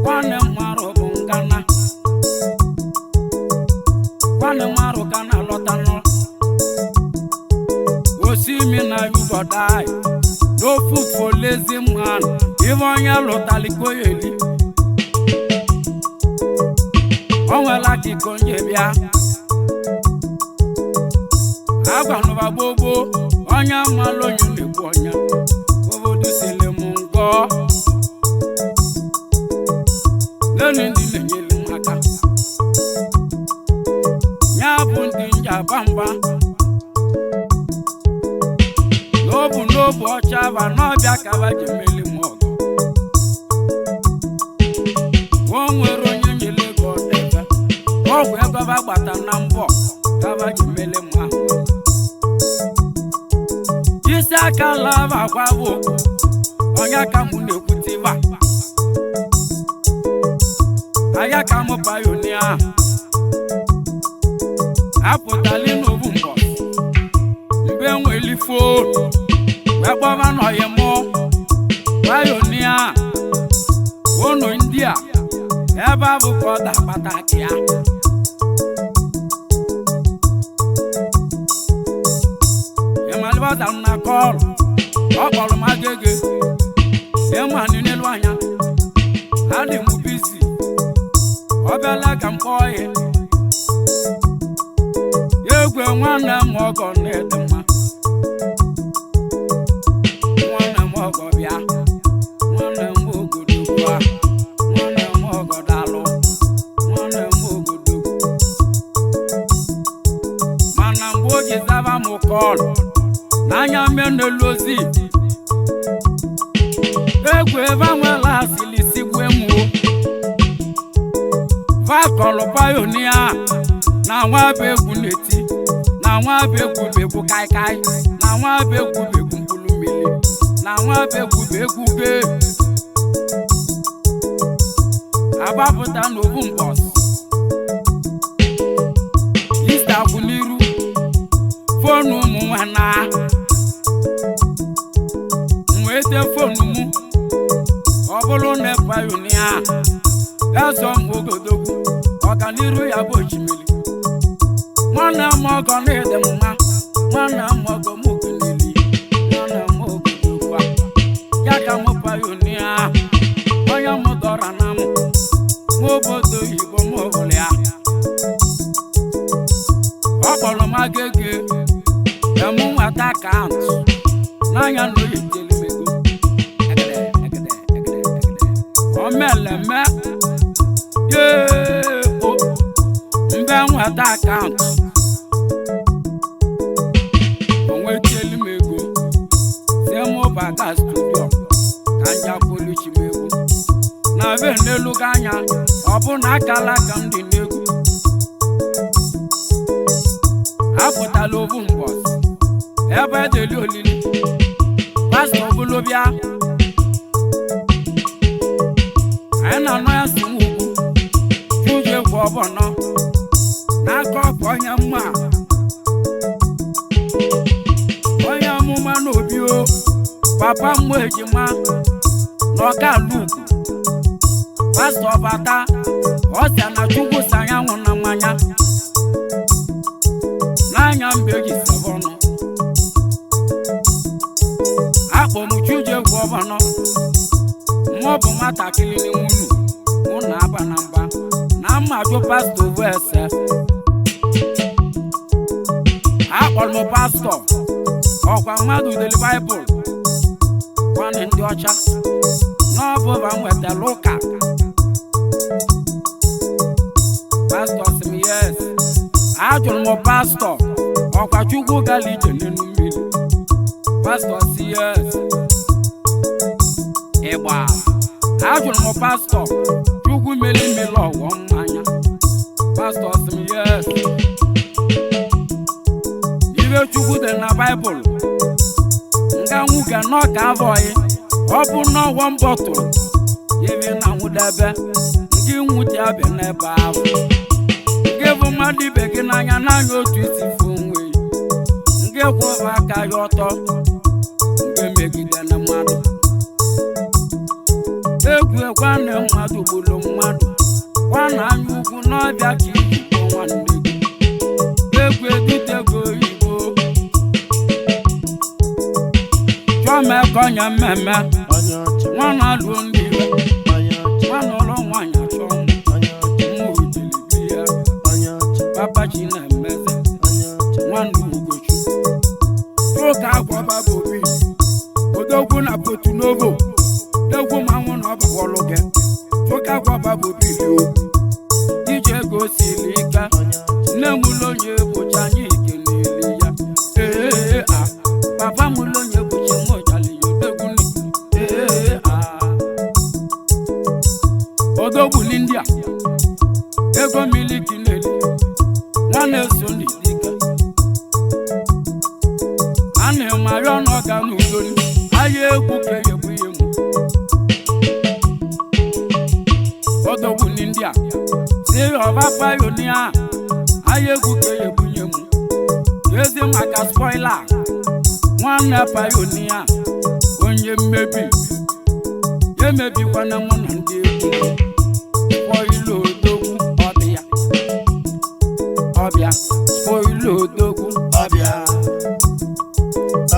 Nwanne mmarụ bụ ngana. Nwanne mmarụ ka na-alọta nọ. Osimi na yubọdai. No food for lazy man. Ife onye lụtali ka eli. O nwela ka iko onye bịa. Agwanụba gbogbo onye amalụ onye na-egbu ọnya. Obodo sili m ngọ. Lenu ndị na-enyelu m aka. Ya bụ ndị njaba mba. N'obu n'obu ọcha ba n'ọbịa ka ba ji emeli m ọgụ. O nwere onye nyere ego ọdebe. Ọgwụ ego ba gbata na mbọ ka ba ji emeli m ahụ. Isi aka lava gwa bụ onye ka mụ na-ekwute ibe a. Aya ka mụ pioneer. Apụtali n'obu mbọ. Mgbe nweli phone wee kpọba nọghị mụ pioneer unu ndị a ebe a bụ ka ọ da-akpata akị ya. Ịmalịbọza m na kọlụ ọ kpọrọ m agege ịma n'elu anya adị m busy ọ bịala ka m kpọọ ya. Egwe nwanne m ọgọ na-ede mma. Nwanne m ọgọ bịa. Nwanne m ogodogwu a. Nwanne m ọgọ dalụ. Nwanne m ogodogwu. Mana mgbe o ji zaba m kọlụ n'anya m n'elu ozi. Egwe ebe nwela asịlị sigbue m o. Vakọlụ pioneer na nwa bụ egwu na-eti na nwa bụ egwu bụ egwu kaikai na nwa bụ egwu bụ egwu mkpụrụ mmiri na nwa bụ egwu bụ egwu be agbapụta n'obu mbọs ista kwụ n'iru fonu ụmụ nwana m wee tee fonu mụ ọ bụrụ na pioneer eze m ogodogwu ọganiru ya bụ osimiri. Nwanne m ọgọ na-ede mma. Nwanne m ọgọ m okeneli. Nwanne m ogodogwu a ya ka m pioneer onye m dọra na m nwa obodo oyibo m hụrụ ya. Ọ kpọrọ m agege emu nweta akaụntụ n'anya na oyi telu m ego. Egede, egede, egede, egede. Omeleme yee o mgbe nweta akaụntụ o nwetelu m ego si mụ bata studio ka m jakwuluchi m egwu na be n'elu gị anya ọ bụ na akala aka m dị n'egwu. Apụtala obu mbọsị ebe edeli olili pastọ bụlụ bịa anyị na-anọ ya si m ugwu juju egwu ọbọnọ n'aka ọkwa onye mma onye amụma n'obi o papa mmụ ejima na ọka luku pastọ bata ọ sị na chukwu si anyanwụ na mmanya n'anya mgbe eji sebe ọnụ akpọ m chuju egwu ọbọnọ mụ bụ nwatakịrị n'ime unu mụ na-aba na mba na mma jụ pastọ ovu ese. Akpọrọ m pastọ ọkwa mmadụ dere baịbụl kwanị ndị ọcha n'ọbụba m nwetara ụka. Pastọ sị m yes. Ajụrụ m pastọ ọkwa chukwu gara ije n'elu mmiri. Pastọ sị yes. Ịgba ajụrụ m pastọ chukwu meli mmiri ọghọ mmanya. Pastọ sị m yes. Ibe chukwu dị na baịbụl nga nwuke n'ọka avọghị ọ bụ n'ọwọ mbọtụrụ ebe na nwụdebe ndị nwute abịa n'ebe ahụ nke bụ mmadụ ibe gị n'anya n'anya otu isi fụ onwe nke kwụba aka ya ọtọ nke megide na mmadụ egwu ekwe na mmadụ gburu. Nwana anya ukwu n'ọbịa ka ijikọ nwanne gị. Egwu edutego oyibo. Chọmekọnya mmemme. Onye ọcha. Nwana lụọ ndị ibe. Onye ọcha. Nwana ụlọ nwaanyị achọ mụ. Onye ọcha. Mụ ojelibi ya. Onye ọcha. Papa Chinemeze. Onye ọcha. Nwanne Ugochukwu. Ụka agwọba bụ obi. Odogwu na Potunovo. Egwu manwụ na ọbawọlụ gị. Ụka agwọba bụ obi o. Ije ego siri ike. Onye ọcha. Nne m lonye bụcha anyị kelele ya. Ee a. Papa m lonye bụchi m ụjali ya odogwu ni. Ee a. Odogwu ni ndị a. Ego miliki na-eli. Nwanne so n'idike. A na-eme arịọ n'ọga n'udo ni. Ahịa egwu ka egbu ihe mụ. Odogwu ni ndị a. Si ọba payonia. Ahịa egwu ka ebunye mụ. Ezi maka spoila. Nwanne payonia. Onye mmebi. Ya emebikwana mụ na ndị egwu. Spoila odogwu ọbịa. Ọbịa. Spoila odogwu. Ọbịa.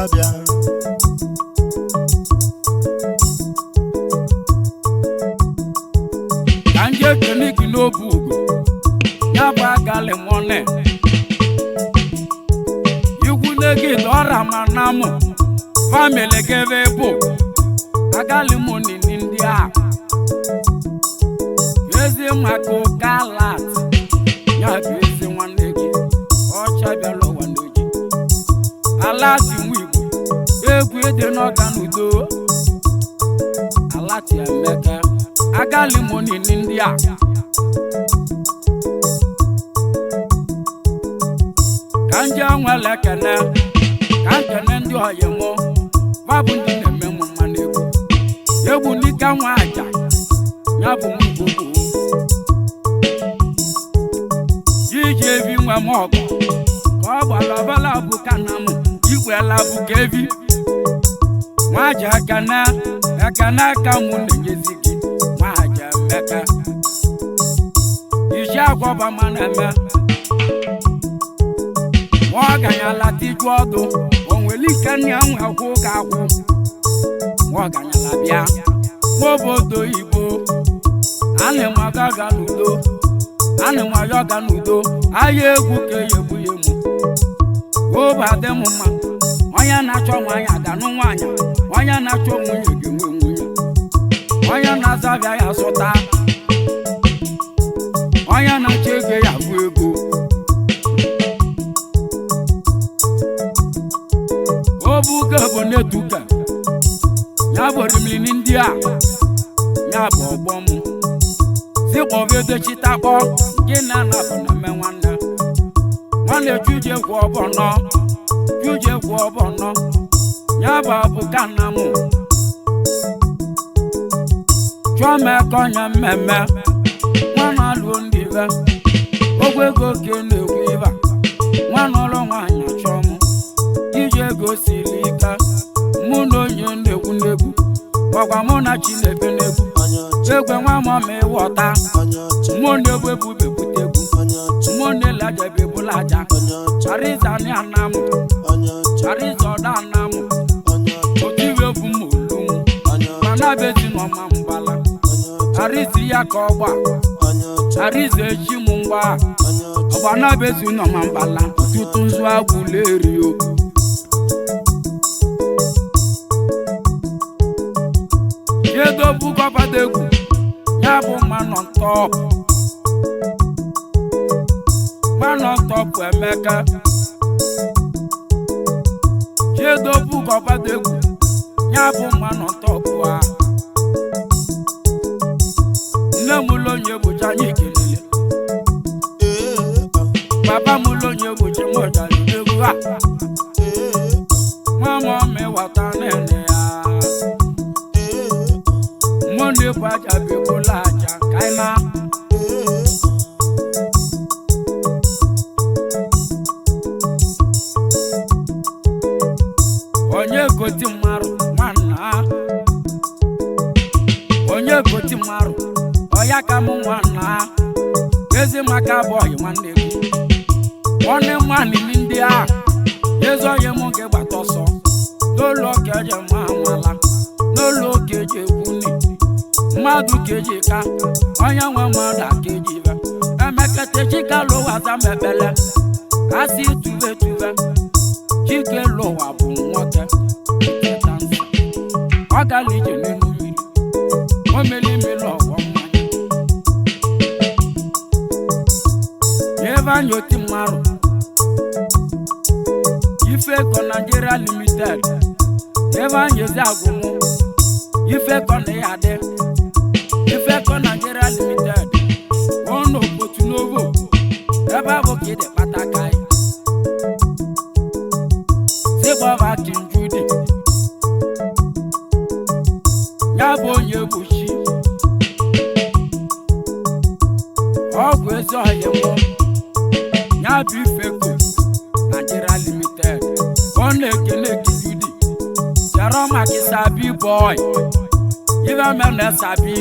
Ọbịa. Ka ndị ekeniki n'obu ugo ya bụ agali mọne ikwu negide ọra ma na mụ famili gebe bụ agali mọni ndị a ezi maka ụka lat ya bụ ezi nwanne gị ọcha bịala ụwa n'oji ala dị nwa igbo egwu ịdị n'ọga n'udo ala ti emeka agali mọni ndị a. Ka nje nwere ekene ka nkene ndị ọyị mụ babụ ndị na-eme mụ mma n'egwu egwu n'ike nwa aja ya bụ ngwugwu iji evi nwe m ọgụ ka ọ gbara ọbala bụ ka na mụ igwela bụ ka evi nwa aja ekene ekene ka mụ na-enyezi gị nwa aja emeka iji agwọba ma na-eme nwa ọganyala tiju ọdụ o nwere ike nne ya nwe akwụ ga akwụ nwa ọganyala bịa n'obodo oyibo ana m aga ga n'udo ana m ayọ ga n'udo ahịa egwu ka eyi egbu ya emu obe adị m mma onye na-achọ nwaanyị aga-anụ nwaanyị onye na-achọ nwunye ga-enwe nwunye onye na-azụ abịa ya zụta onye na-achọ ego ya bụ ego obuga bụ netuka ya bụ orimili ndị a ya bụ ọgbọ m sikpọbedochitakpọ gị na na bụ na eme nwanne nwanne chuje kwụ ọbọ nọ chuje kwụ ọbọ nọ ya bụ abụka nna m chọmekọnya mmemme nwana alụọ ndị be ogwe ego ke na-ekwu ịba nwana ọrụ nwaanyị achọ m iji ego siri ike mụ na onye na-ekwu n'egwu gwakwa mụ na chineke n'egwu Onye ọcha. egwe nwa ma ma ịghọta Onye ọcha. mụ na-egwu ebu bebute egwu Onye ọcha. mụ na-ele aja ebe ebula aja Onye ọcha. ariza ni anamụ Onye ọcha. ariza ọda anamụ Onye ọcha. otu iwe bụ m olu m Onye ọcha. mana bezi n'ọma mbala Onye ọcha. arizi ya ka ọgba Onye ọcha. ariza echi m mgba Onye ọcha. ọgba na bezi n'ọma mbala tutu nzu agwụla erio edobugọbadegwu ya bụ manọ ntọpụ manọ ntọpụ emeka jedobugọbadegwu ya bụ manọ ntọpụ a nne m lonye bụcha anyị kelele Ee, ah. papa m lonye bụchi m ụjara egwu a Ee, nwa m ọmịwata nene ya ee, mụ na-ebu aja bụ ebula aja ka anyị na ee, onye goti mmarụ nwanna onye goti mmarụ ọya ka mụ nwanna Ezi maka abụọghị nwanne gị nwanne nwanne ndị a ezi onye mụ gị gbata ọsọ n'ụlọ oke eji ma amala n'ụlọ oke eji ekwu nni mmadụ ka eji ka onye nwe mmadụ aka eji ibe emekete chike lụwa zamekpele asị tuve tuve chike lụwa bụ nwoke nkịta nsọ. Ọ gara ije n'elu mmiri o meli mmiri ọghọ mmanya ebe anyị oti mmarụ Ifeco Nigeria Limited ebe anyị ezi agụmụ Ifeco na ya adị Ifeco Nigeria Limited ọnụ otu n'ovo ebe ahụ ka ịdị kpata kai sigbọba kinjudi ya bụ onye gbochi ọgwụ ezi ọhịa mụ ya bụ Ifeco Nigeria Limited ọ na-ekele kinjudi chọrọ maka sabi boy ibe mere sabi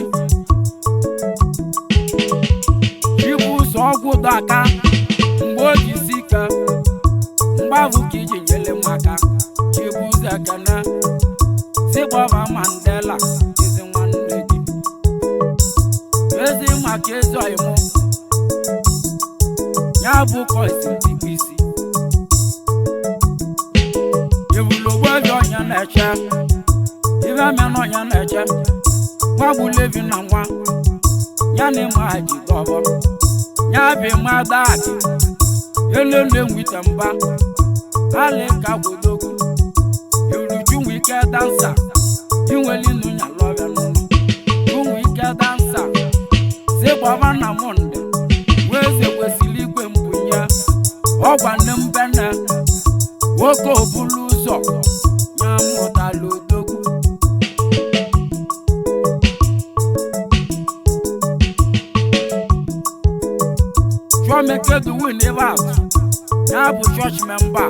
ibu ụzọ ọgwụ dọ aka mgbe o ji isi ike mgbavu ka iji nyere m aka chibu ụzọ ekene sigbọba Mandela ezi nwanne gị ezi maka ezi ọyịmụ ya bụ kọisi ntikpu isi ebulogbobi ọnya na-eche ibe mena ọnya na-eche nwa gbulebi na nwa ya na ịma ha ji dọbọ ya bụ ịma daadị elele nwite mba alịka gwodogwu eruju nwe ike dansa inweli nụ ya lọbịa n'ụlọ nwe ike dansa si gbaba na mọnde wee eze kwesịrị igwe mbunye ọgwa nne mbene nwoke obulu ụzọ ya mụtala odogwu Chiomeke win ebe a ya bụ chọọchị memba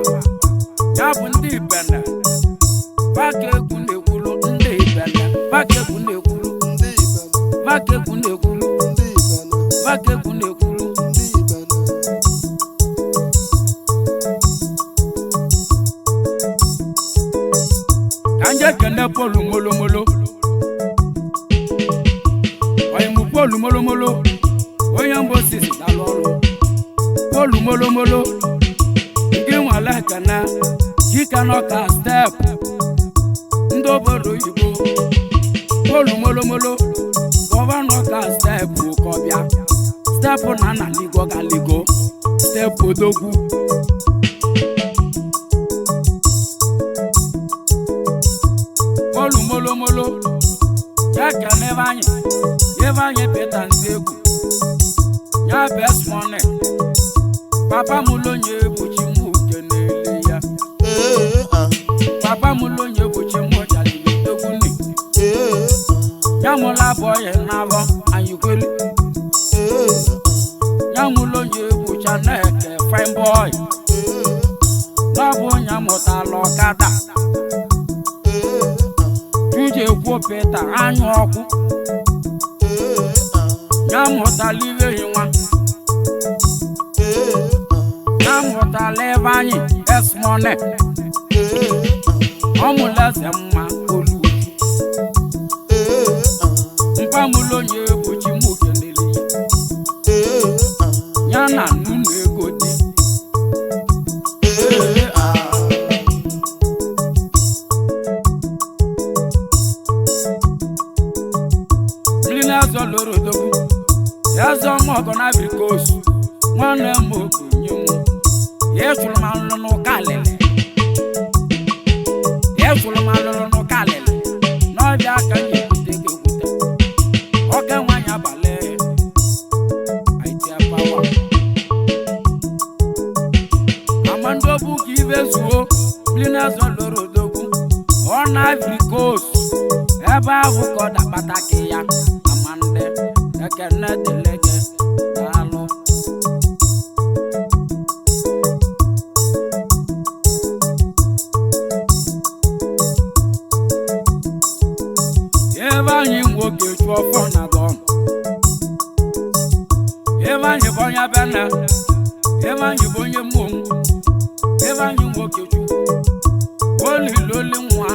ya bụ ndị ibene vaka egwu na-ekwulu ndị ibene vaka egwu na-ekwulu ndị Ibene, vaka egwu na-ekwulu ndị Ibene, vaka egwu na-ekwulu ndị Ibene. Ka nje kene polu molomolo oyimu polu molomolo onye mbụ osisi dalụ ọrụ polu molomolo nke nwale kene kike n'ọka steepụ ndị obodo oyibo polu molomolo gọvanọ ka steepụ kọbịa steepụ na na ligo ga ligo steepụ odogwu polu molomolo ya kene ebe anyị ebe anyị peta ndị egwu ya best money papa m lonye egbochi m uke n'elu ya Ee, ah, papa m lonye egbochi m jalili egwu nni ee, ah, ya mụla bọyị n'abọ anyị kwelu ee, ya mụla onye egbocha na-eke fine boy ee, n'ọbụ onye mụtala ọkada ee, ah, tuje kwuo peta anya ọkụ ee, ah, ya mụtala ibeghị nwa ee, ah, ya mụtala ebe anyị esmone ee, ah, ọ mụla eze mma olu ee, ah, mpamụla onye egbochi m kenele ya ee, ah, ya na nnụnụ ego dị ee, ah. mmiri na-azọ loro odogwu eze ọma ọgọ na brikos nwanne m okenye m ya chụrụ m alụlụ n'ụka alịlị ya chụrụ m alụlụ n'ụka alịlị n'ọbịa aka m ekwute gị ekwute ọka nwanyị abalị aitia pawa amandogbu ka ibe zuo mmiri na-azọ loro odogwu ọ na brikos ebe ahụ ka ọ dakpata ka ya amande ekene dịlị gị daalụ ebe anyị nwoke chụọ fọ na dọn ebe Ifeanyị bụ onye bene. Ifeanyị bụ onye mmụọ. Ifeanyị nwoke chukwu olili nwa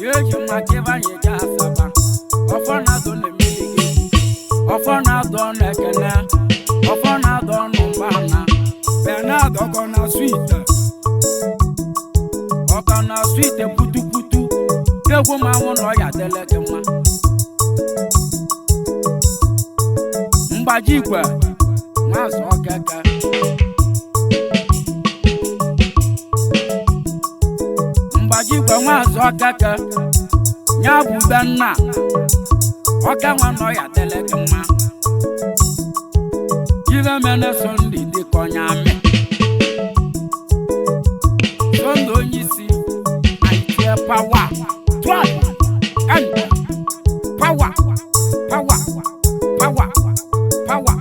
ya eji maka Ifeanyị je Asaba. Ọfọ na-adọ na mmiri gị, ọfọ na-adọ na ekene, ọfọ na-adọ n'ụgbọala. Benard ọkọ na swit, ọkọ na swit putuputu egwu manwụ na ọya dele gị mma. Mgbaji igwe nwazụ okeke, mgbaji igwe nwazụ okeke, ya bụ ube nna ọka nwa na ọya dele gị mma. Ife mene Sọnde dịka onye amị. Sọnde onye isi aitie pawa twelve and pawa pawa pawa pawa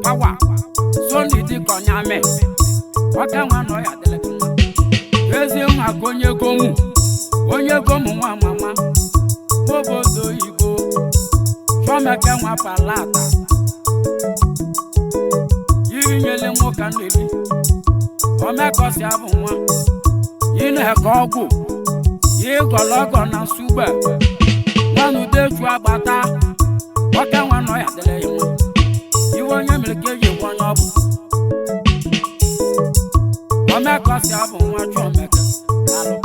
pawa. Sọnde dịka onye amị, ọka nwa na ọya dele gị mma. Ezi nwa ka onye gomu, onye gomu nwa mama n'obodo oyibo. Chọmeke nwa palata irinyele nwoke nneli omekọsi abụ nwa ị na-eke ọgwụ ịgọlọgọ na nsugbe nwanudeju agbata ọka nwa nọ ya dịrị ya nwa. Iwe onye mere ka eji gwa onye ọ bụ omekọsi abụ nwa. Chọmeke, daalụ.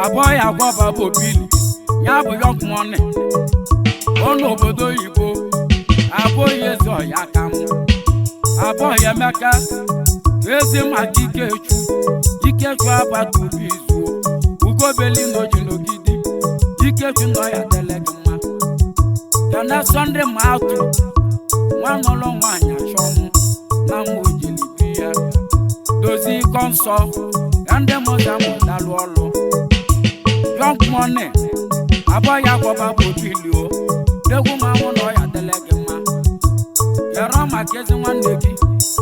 Abụọ ya gwọba bụ obili ya bụ young money ụlọ obodo oyibo. Abụọ ya eze ọya ka mụ, abụọ ya emeka ezi maka ikechu ikechu agbata obi zuo ugobeli n'oji n'ogidi ikechu nọ ya dele gị mma. Kene Sọnde ma atụ nwa nọlọ nwaanyị achọmụ na mma ojeli bi ya dozie iko nsọ ya ndị mụta mụtalụ ọlụ young money. Abụọ ya gwọba bụ obilio egwu ma nwụ na ọya dele gị mma. Yọrọ maka ezi nwanne gị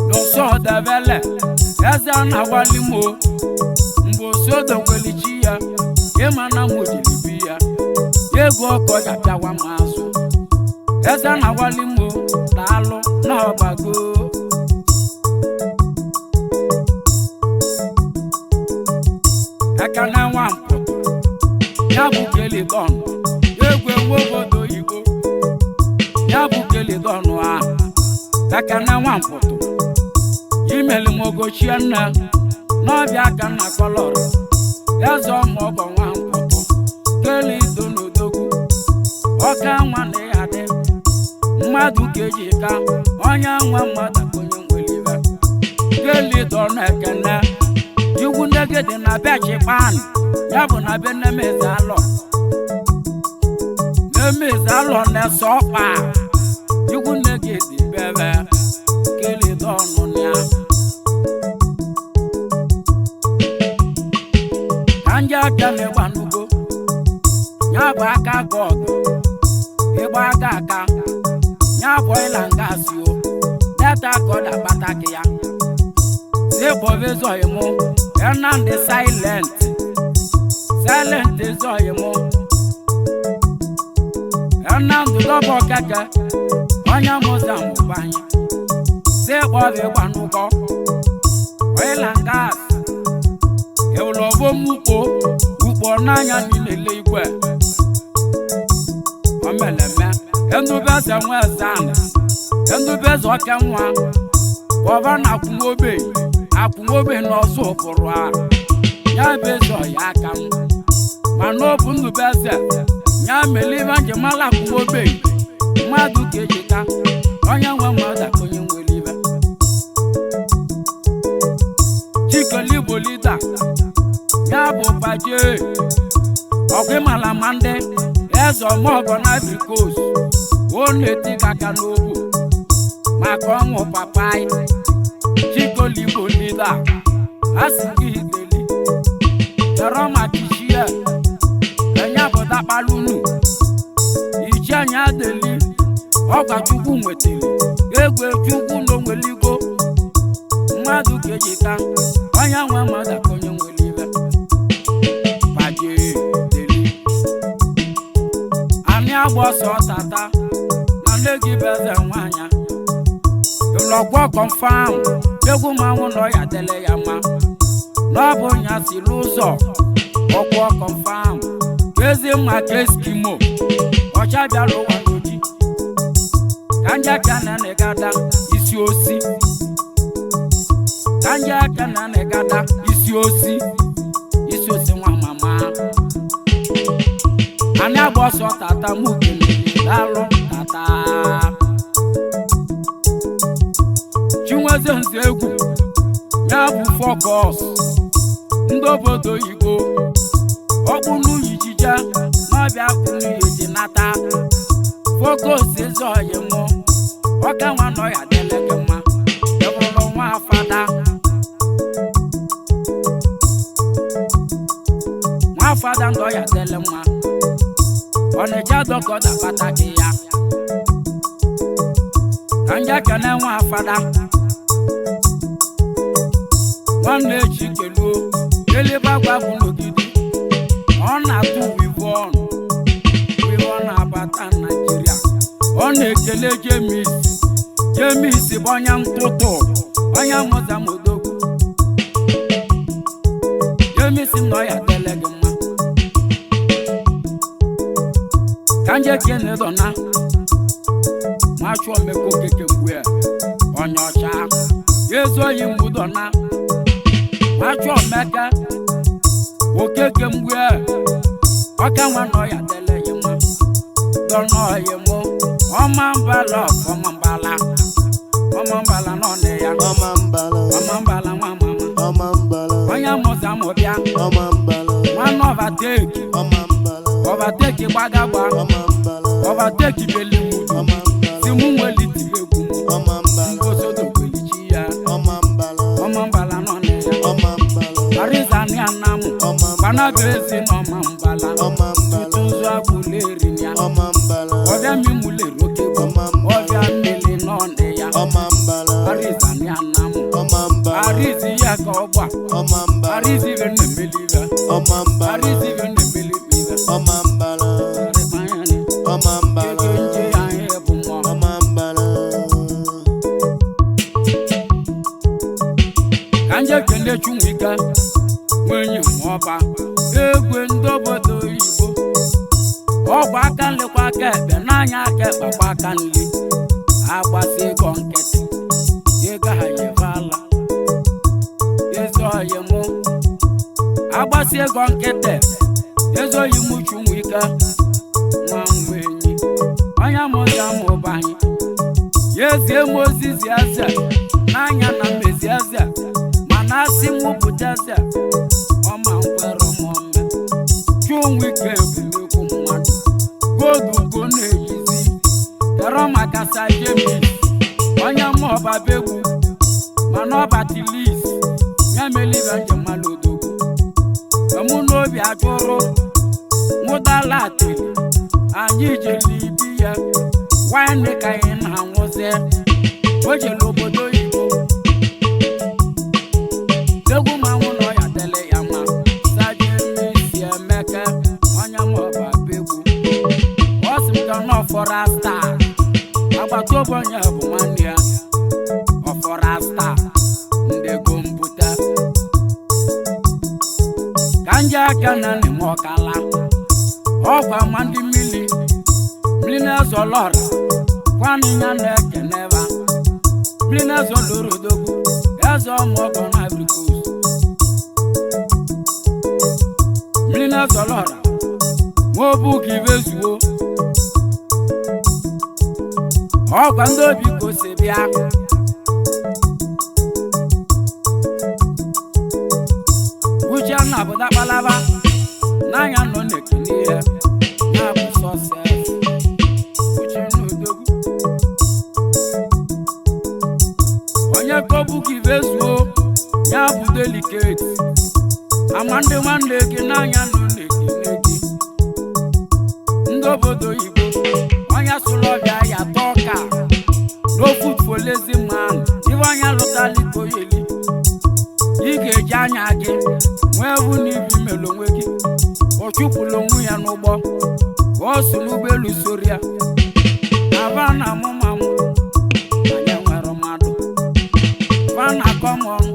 n'ụsọ debele eze a na-agbalị m o mgbe osi odokweli chi ya ịma na m jiri bi ya ego ọkọ ga-apịawa m azụ. Eze a na-agbalị m o daalụ na ọbago. Ekene nwa mpụtụ ya bụ kelidon egwu enwe obodo oyibo ya bụ kelidon a. Ekene nwa mpụtụ imeli m ogochie nne n'ọbịa ka nna kọlọrọ eze ọmọgọ nwa mpụtụ kelido n'odogwu ọka nwa na ya dị mmadụ ka eji ka onye nwe mmadụ ka onye nwere ibe kelido na ekene igwu ndegede na bịachikpan ya bụ na be nemezi alọ nemezi alọ na-ese ọkpa igwu ndegede bebe kelido ọnụ ya ka ndị aka na-egbanugo ya bụ aka gọdụ ịgba aka aka ya bụ ịla nga si o deta ka ọ da-akpata gị ya sịbọbezoghị mụ Nnamdi silent silent ezoghị mụ Nnamdi dọbọ keke onye mụza mụbanye sịkpọbe gbanụgọ oil and gas ewulọbomukpo ukpo n'anya niile igwe omeleme enubeze nwezan enubeze oke nwa bọba na akwụmobe akwụmobe n'ọzọ ụbụrụ a ya bụ eze ọya aka m mana ọ bụ nnubeze ya mere ibe njem ala akwụmobe mmadụ ka ejita onye nwe mmadụ aka onye nwere ibe chikeligbo lida ya bụ baje ọkwa ịmala ma ndị eze ọmọgọ na Ivory Coast ọ na-eti gị aka n'obu maka ọnwụ papai chikoligbo lida asị gị deli chọrọ maka ichie enya bụ dakpalunu ichi anya deli ọgwa chukwu nwetara egwe chukwu na onweligo mmadụ ka eji ka onye nwe mmadụ ka onye nwere ibe. Agba ọsọ tata na nne gị bụ eze nwanyị. Ịlọgwọ kọnfam egwu manwụ nọ ya dele ya mma. N'ọbụ nya siri ụzọ ọkwọ kọnfam ezi mma ka eskimo ọcha bịara ụwa n'oji ka nje aka na negada isi osi ka nje aka na negada isi osi isi osi nwa mama anyị agba ọsọ tata mụ kelere daalụ tata. Chinweze nze egwu ya bụ fọkọs ndị obodo oyibo ọkpụ n'uyi jija n'ọbịa kwuru eji nata fọkọs eze oyi mụ ọka nwa nọ ya dele gị mma ebụrụ nwa afada nwa afada ndọ ya dele mma ọnịcha dọkọ dapata gị ya ka nje kene nwa afada nwanne echi keluo elebe agwa bụ n'ogidi ọ na-atụ wivon wivon na-abata Naijiria ọ na-ekele Jemis. Jemis bụ onye ntụtụ onye mụzamodogwu. Jemis nọ ya dele gị mma ka nje kene dọna nwachụọ mmekọ keke mgbe onye ọcha ezu oyi mgbudọna nwachụọ mmeke okeke mgbe ọka nwa nọ ya dele gị mma dọna oyi mụ ọma mbala ọfọma mbala ọma mbala nọ na ya Ọma mbala. ọma mbala nwa mama Ọma mbala. onye mụza mụ bịa Ọma mbala. nwanne ọvateki Ọma mbala. ọvateki gbagagba Ọma mbala. ọvateki belimudu Ọma mbala. si mụ nwelitiri egwu mụ Ọma mbala. ngosodokwelichi ya Ọma mbala. ọma mbala nọ na ya Ọma mbala. arizani anamụ Ọma mbala. gbanabụ ezi n'ọma mbala Ọma mbala. tutu nzu akwụleri ya Ọma mbala. ọbịa mimulere oke bụ Ọma mbala. ọbịa mmiri nọ na ya Ọma mbala. arizani anamụ Ọma mbala. arizi ya ka ọ gba Ọma mbala. arizi ibe na-emeli ibe Ọma mbala. arizi ibe na-emeli ibe Ọma mbala. arịkpanyere Ọma mbala. ego nje anyị bụ mmụọ. Ọma mbala. Ka nje kele Chinwike nwenyi ọba egwe ndị obodo oyibo ọgba aka nlekwa aka ekpe n'anya aka ekpekwa aka nli agbasi ego nkịtị ego ayivala ezi oyi mụ agbasi ego nkịtị ezi oyi mụ Chinwike nwa nwenyi onye mụta mụba anyị ya ezie m ozizi eze n'anya na mmezi eze mana asị m pụta eze ọma nkwere m ome Chinwike bụ nnukwu mmadụ godu ugo na-eyizi kere maka sajemis onye ma ọba begwu mana ọbatilis ya melibe njem mmadụ odogwu emu n'obi ajụrụ nwụdala atili anyị jere ibi ya wine ka anyị na-anwụzi o jere obodo oyibo egwu manwụ nọ ya dele ya mma sajemisi emeka onye maọba begwu ọ sị m ka nọ fọrọ sta agbata obi onye bụ nwanne ya ọfọrọ sta ndị ego mbute ka nje aka na n'ime ọkala ọgwa ma ndị mmiri mmiri na-ezo lọra kwanịnya na-ekeneba mmiri na-ezo loro odogwu eze ọmụọgọ na Ivory Coast mmiri na-ezo lọra nwa obu ka ibe zuo ọgwa ndị obi ka o si bịa Uchenna bụ dakpalaba n'anya nọ na-ekene ya na-abụ sọses Uchenna odogwu onye kọbụ ka ibe zuo ya bụ deliketi ama ndị nwanne gị n'anya nọ na-ekene gị ndị obodo oyibo onye sụrụ ọbịa ya tọọ ka no food for lazy man ibe onye lụtala ikoyeli ị ga-eji anya gị nwee ewu na ibi mere onwe gị ọ chụpụla onwe ya n'ụgbọ Ọ so n'ụgbọelu soro ya aba na amụmamụ anyị nwere mmadụ fa na akọ m ọnụ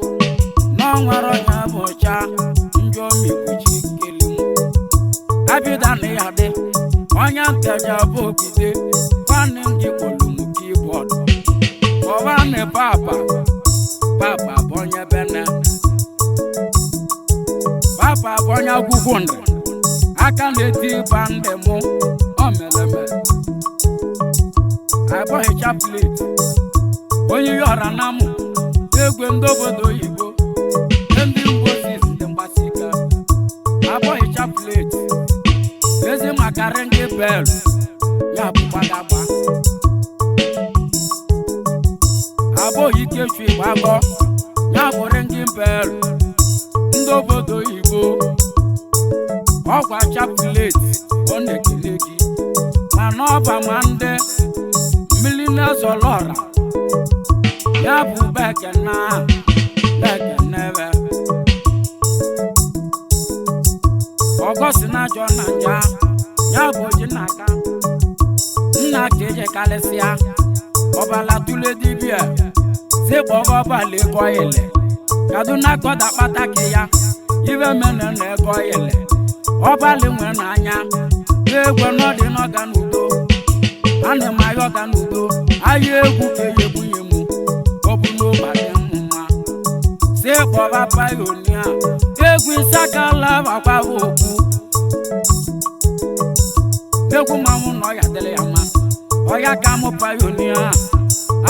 na ọ nwere onye bụ ọcha njọ mekpuchi kele m abịda na ya dị onye nteja bụ ogide nwanne m gị kpọlụ m kibọọdụ ọwanị papa papa bụ onye bene papa bụ onye agwụgwụ ndụ aka na-eti ịba ndị mụ o meleme abụghị chaplet onye ihe ọra na mụ egwe ndị obodo oyibo ndị mgbosis dị mgbasi ike abụghị chaplet ezi maka ringi bel ya bụ gbagagba abụghị ikechu ịgbagọ ya bụ ringi bel ndị obodo oyibo ọkwa chaplet ọ na-ekele gị mana ọba ma ndị mmiri na-ezọlọra ya bụ bekena bekenebe ọgọsi na ajọ na nja ya bụ oji n'aka nna ka eje karịsịa ọbala tule dibịa zikpọgọ ọbala ego ile kaduna kọda kpata ka ya ibe mene na ego ile ọbalị nwe n'anya egwe n'ọdị n'ọga n'udo ana m ayọ ga n'udo ahịa egwu ka eyi ebunye m ọ bụ n'ụbalị mma si kpọba payonia egwu isakala agbagba okwu egwu manwụ na ọya dịrị ya mma ọya ka mụ payonia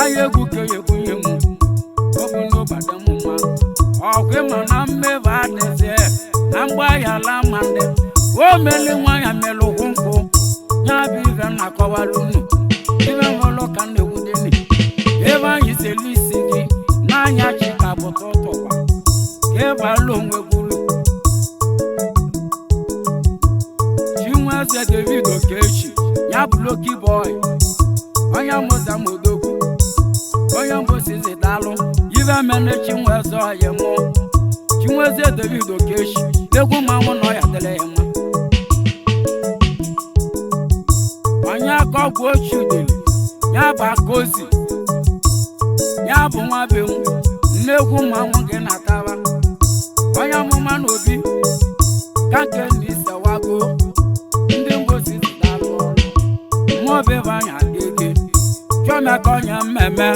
ahịa egwu ka eyi ebunye m ọ bụ n'ụbalị mma ọkwa ịma na mmebe adịzie na mgbaghara ma ndị o meli nwa ya mere ụkwụ nkwụ ya bụ ibe m na-akọwara unu ibe nwere ka m na-ekwudeni ebe anyị selu isi gị n'anya chi ka bụta ụtụkwa ka ịbala onwe gwulu Chinweze David Okechi ya bụ Lucky Boy onye mụzamodogwu onye mbosizi dalụ ibe mene Chinweze ọyị mụ Chinweze David Okechi egwu manwụ na ọya dịrị ya mma onye aka ọgwụ ochie udele ya bụ aka ozi ya bụ nwa be m nnegwu mmanwụ gị na-ataba onye amụma na obi ka nke na isewago ndị mbosi dalụ ọrụ mmụọ bebe anya dị ike chọmeka onye mmemme